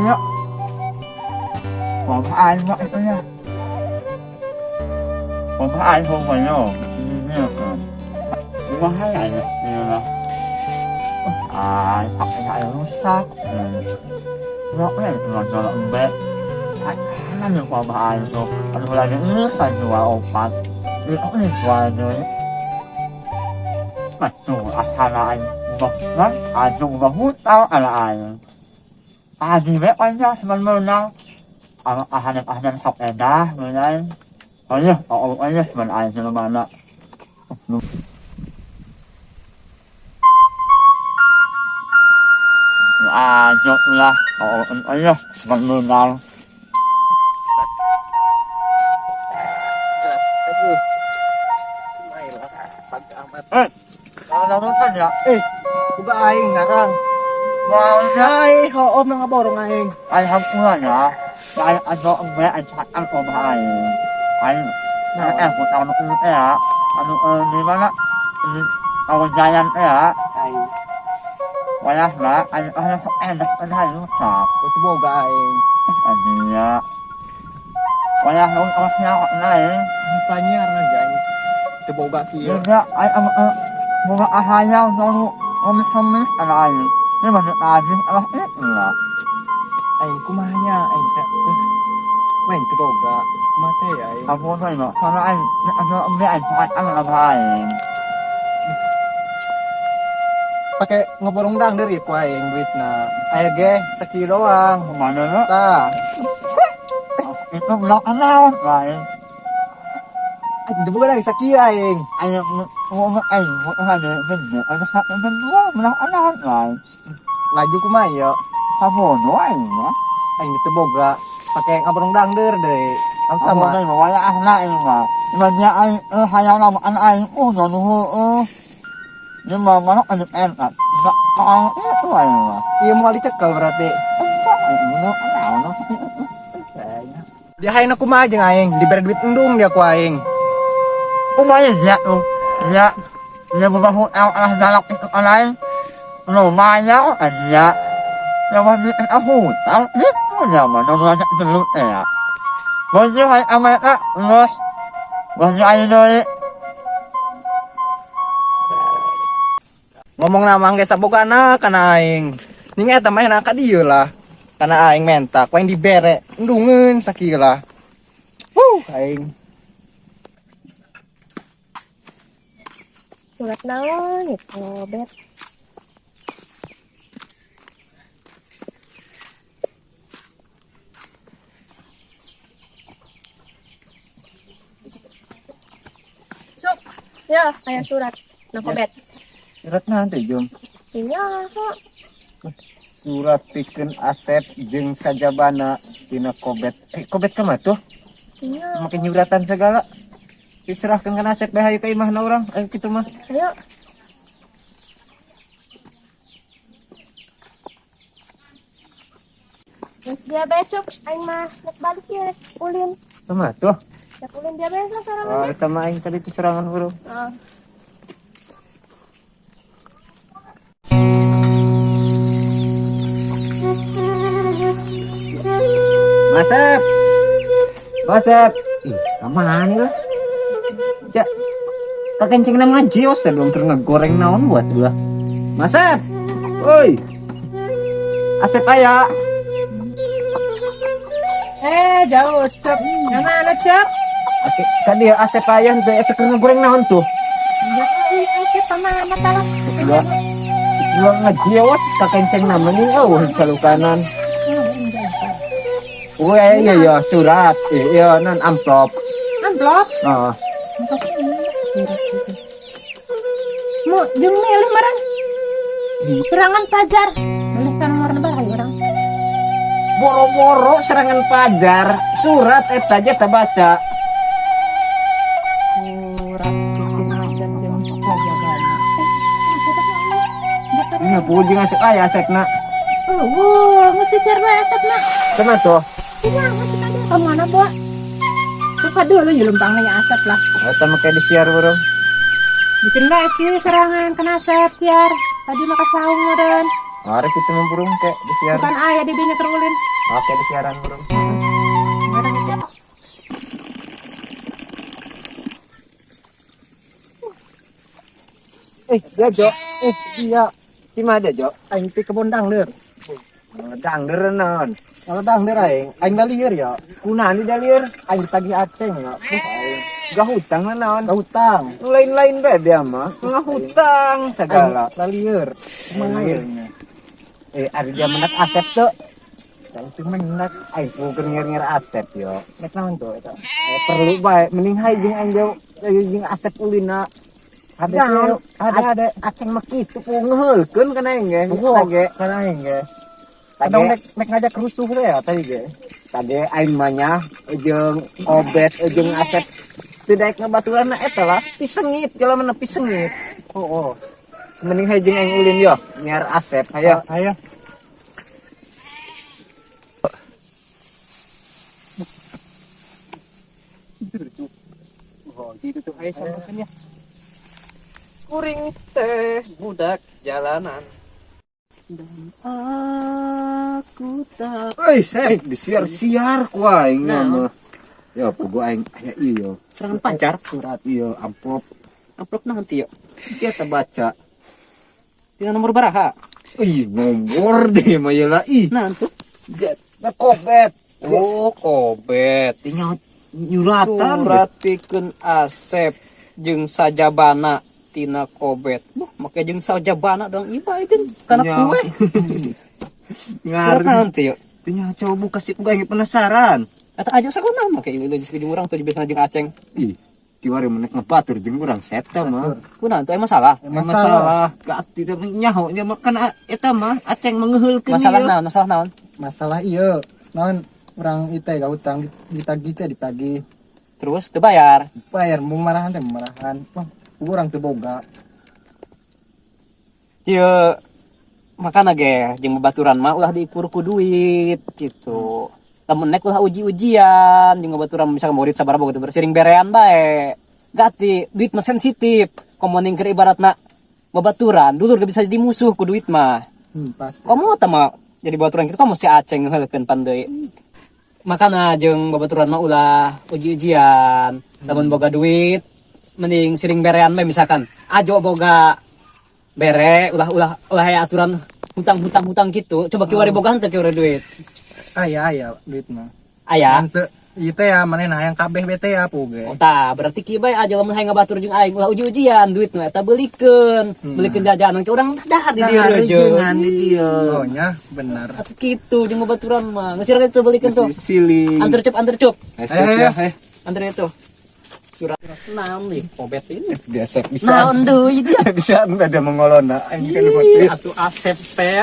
Ayo. Wah, ayo itu ya. Wah, ayo pokoknya. Ini kan. Wah, ayo ya. Ah, pakai ayo rusak. Nó nó mbak. Ano pa ba ano? Ano wala niya? Sa opat. Ako yung suwano. Masu asalaan bahkan asung bahutang alaan. Adi be kanya seman menang. Ahanan ahanan sok edah menang. Ayo, oh ayo seman ayo mana. Ayo lah, oh ayo seman menang. Iba aing ngarang. Ay, oo mga borong aing. Ay hampulan ya. Ay ano ang may ay ang ko ba ay. Ay na eh ko ano ko ya. Ano di mana ako jalan ya. Ay. Wala na ay ano sa eh nas ano sa. Boga aing. Adiya. Wala na ako siya na eh. Sanyar na jang. Teboga siya. Ay ang mga ahayaw no omis-omis alay. Di ba tadi alah itu lah. Aing kumahanya aing ka. Main teboga. Kumate aing. Ako na ino. Sana ay ano ang ay sa ano ang ay. Pakai ngoborong dang diri ku aing duit na. Aya ge sakilo ang. Mana na? Ta. Itu blok ano ay. Ay, di ba lang sakiyo aing. Ay mo ay mo ano bende ano sa bende mo ano ay. Laju kumayo. Sabono ay mo. Aing teboga. Pakai ngaborong dang der deh. Am Sama sama. na wala na ay ma. Iba niya ay hayaw na an ay uno no Di ba manok ano eh ang itu ay ma. Iya mau dicekal berarti. Ay ano ano. Dia hayang aku mah jeung aing, diberi duit endung dia ku aing. Umay ya lo. Ya. Ya bahu al alah dalak itu alay. Lumayan aja. Ya wani aku tahu itu ya mana banyak dulu ya. Baju hai amai los. Baju ayo doi. Ngomong nama ge sabogana kana aing. Ning eta mah enak ka dieu lah. Kana aing menta, ku aing dibere endungeun sakieu lah. Huh, aing. Surat naon itu, Bet? Cuk, ya, kayak surat. Nah, Bet. Surat nanti jom. Iya, kok. Surat pikeun Asep jeung sajabana tina Kobet. Kobet ka mah tuh? Iya. Make nyuratan segala. Diserahkan kana Asep bae hayu ka imahna urang. Ayo kitu mah. Ayo. Dia besok aing mah rek balik ya rek ulin. Sama tuh. Rek ulin dia besok sorangan. Oh, eta mah aing tadi tuh serangan huruf. Heeh. Masep. Masep. Ih, kamana lah? Ja. Kakencing na ngaji os dong keur ngegoreng naon buat ulah. Masep. Woi. Asep aya. Jauh, Cep. Yang mana, Cep? Oke, tadi Asep aya teh eta keur ngegoreng naon tuh? Ya, Asep pamana tah? Ulah. Ulah ngaji os kakencing na mending eueuh calukanan. Oh iya iya surat, iya non amplop. Amplop? Heeh. Mau jeung milih marang. Serangan pajar. Milih kan warna barang orang. Boro-boro serangan pajar, surat eta aja tak baca. Surat bikin Asep jeung sajabana. Ini puji ngasih aya Asepna. Oh, wow, mesti share bae Asepna. Sama tuh. Iya, masih tadi ke mana, Bo? Lupa dulu ya lumpang nanya Asep lah. Eta mah kayak disiar bro. Bikin bae sih serangan kena Asep tiar. Tadi mah kasaung meureun. Arek itu mah burung ke disiaran. Bukan aya di dinya keur ulin. Oke, disiaran burung. Ngarang itu. Eh, dia Jo. Eh, iya. Di mana Jo? Aing ti kebon dangder. Dangder naon? Kalau dangder aing, aing dalieur ya. Kunaon di dalieur? Aing ditagih aceng ya. Aing. Gak hutang lah naon? Gak hutang. Lain-lain bae dia mah. Nggak hutang segala. Dalieur. Kumaha ieu? Eh, ari dia mendak Asep tuh. Aing teh mendak aing puger nger-nger Asep yo. Nek naon tuh eta? Eh, perlu bae mending hae jeung aing jeung Asep ulina. Ada ada ada aceng mah kitu ngeheulkeun kana aing ge. Tage kana aing ge. Kadang nek nek ngajak rusuh teh ya tadi ge. Tadi aing mah nya jeung Obet jeung Asep teu daek ngabaturanna eta lah pisengit jelema mah pisengit. Oh, oh. Mending hae jeung aing ulin yo nyiar Asep hayo. Hayo. Oh, gitu tuh ayo sama ya. Kuring teh budak jalanan. Dan aku tak. Oi, saya disiar-siar ku aing mah. Ya, pugu aing aya ieu. Serangan pancar. Surat ieu amplop. Amplop naon teu? Dia terbaca. Tina nomor baraha? Ih, nomor deh mah ieu lah ih. Nah, tuh. Da kobet. Oh, kobet. Tinggal nyuratan. Surat pikeun Asep jeung sajabana tina kobet. Buh, make jeung sajabana dong ieu bae kan kana kue. Ngar. Surat naon teu? Tinggal coba buka sih aing penasaran. Eta aja sakola make ieu jeung urang tuh biasana jeung Aceng. Ih, kiwari menek ngebatur jeung urang seta mah. Kunaon tuh masalah? Masalah. Gak tidak nyaho nya mah kan eta mah Aceng mengeheulkeun Masalah naon? Masalah naon? Masalah ieu. Naon urang ite gak utang ditagih teh ditagih. Terus teu bayar. Bayar mau marahan teh marahan. Wah, urang teu boga. Cieu makana ge jeung babaturan mah ulah diikur ku duit gitu. Lamun nek ulah uji-ujian jeung babaturan misalkan murid sabaraha boga teu bersiring berean bae. Gati duit mah sensitif. Komo ning keur ibaratna babaturan dulur ge bisa jadi musuh ku duit mah. Pasti. Komo teh mah jadi babaturan kitu komo si Aceng ngeheulkeun pan deui. Makana jeung babaturan mah ulah uji-ujian. Lamun boga duit mending siring berean bae misalkan ajo boga bere ulah ulah aya aturan hutang-hutang-hutang gitu. Coba kiwari boga henteu kiwari duit. Aya aya duit mah. Aya. Henteu ieu teh ya manehna hayang kabeh bete ya puge. Oh, tah berarti kieu bae aja lamun hayang ngabatur jeung aing ulah uji-ujian duit nu eta beulikeun. Beulikeun jajanan ke urang dahar di dieu Jangan di dieu. Oh nya benar. Atuh kitu jeung babaturan mah. Geus sirah itu beulikeun tuh. Siling. Anter cup, anter cup. Ayo. Anter itu. Surat naon nih kobet ini. Biasa bisa. Naon deui dia. Bisa beda mengolona aing kan Ih, atuh Asep teh.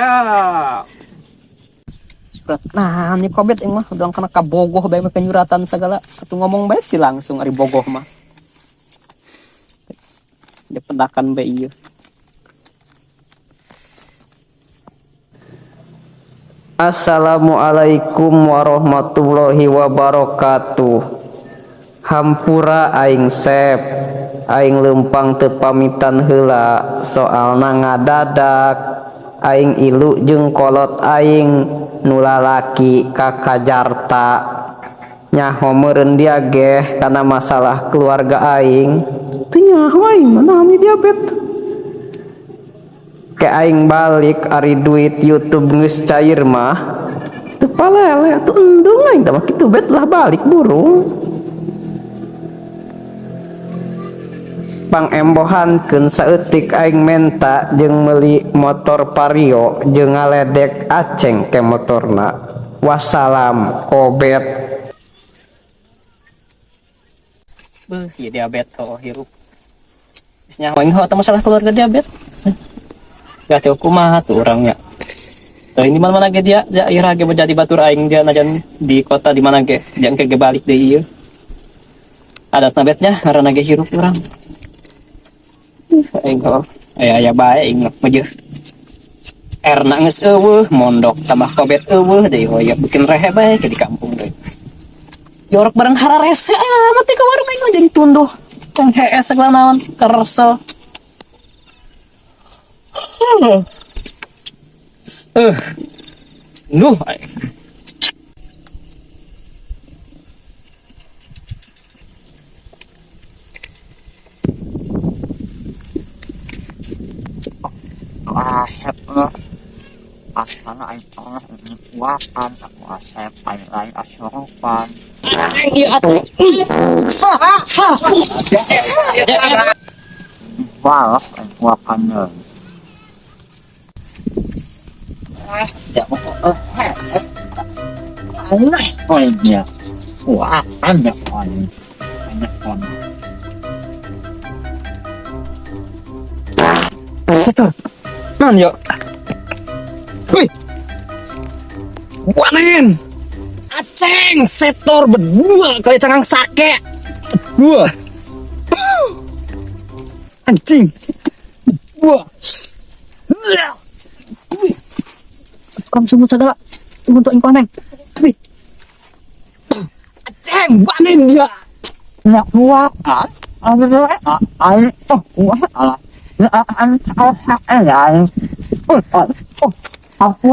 Surat nah ini kobet yang mah udah kena kabogoh bae mah penyuratan segala. Atuh ngomong bae sih langsung ari bogoh mah. Dia pendakan bae ieu. Assalamualaikum warahmatullahi wabarakatuh. Hampura aing Sep, aing leumpang teu pamitan heula soalna ngadadak. Aing ilu jeung kolot aing nu lalaki ka Kajarta. Nyaho meureun dia geh kana masalah keluarga aing. Teu nyaho aing mah naon diabet. Ke aing balik ari duit YouTube geus cair mah. Teu palele atuh endung aing teh mah kitu bet lah balik burung. Pangembohankeun saeutik aing menta jeung meuli motor Vario jeung ngaledek Aceng ke motorna. Wassalam kobet. Beuh, ieu diabet heuh hirup. Geus nyaho aing heuh masalah keluarga diabet. Gak tahu kumaha tuh orangnya. Tuh ini mana-mana ge dia, ya ira ge jadi batur aing dia najan di kota di mana ge, jangan ke ge balik deui ieu. Adat nabetnya ngaranna ge hirup urang. Aing heuh, aya aya bae aing mah mah Erna geus eueuh, mondok tambah kobet eueuh deui hoya bikin rehe bae ke di kampung deui. Jorok bareng hararese amat teh ka warung aing mah jeung tunduh. Tong hees segala naon, keresel. Eh. Nuh aing. Asep mah asana aing pernah dikuakan aku asep aing lain asurupan. Aing ieu atuh. Balas aing kuakan deui. Ya mau eh aneh poin dia. Wah, aneh poin. Banyak poin. Setor. Non yo. Wih. Wanen. Aceng setor berdua kali cangang sake. Dua. Anjing. Dua. Wih. Tukang sumut segala. Tunggu untuk ingkoneng. Wih. Aceng wanen dia. Ya kuakan. Aing oh wah alah. Ya aing aing aing. Oh oh. Aku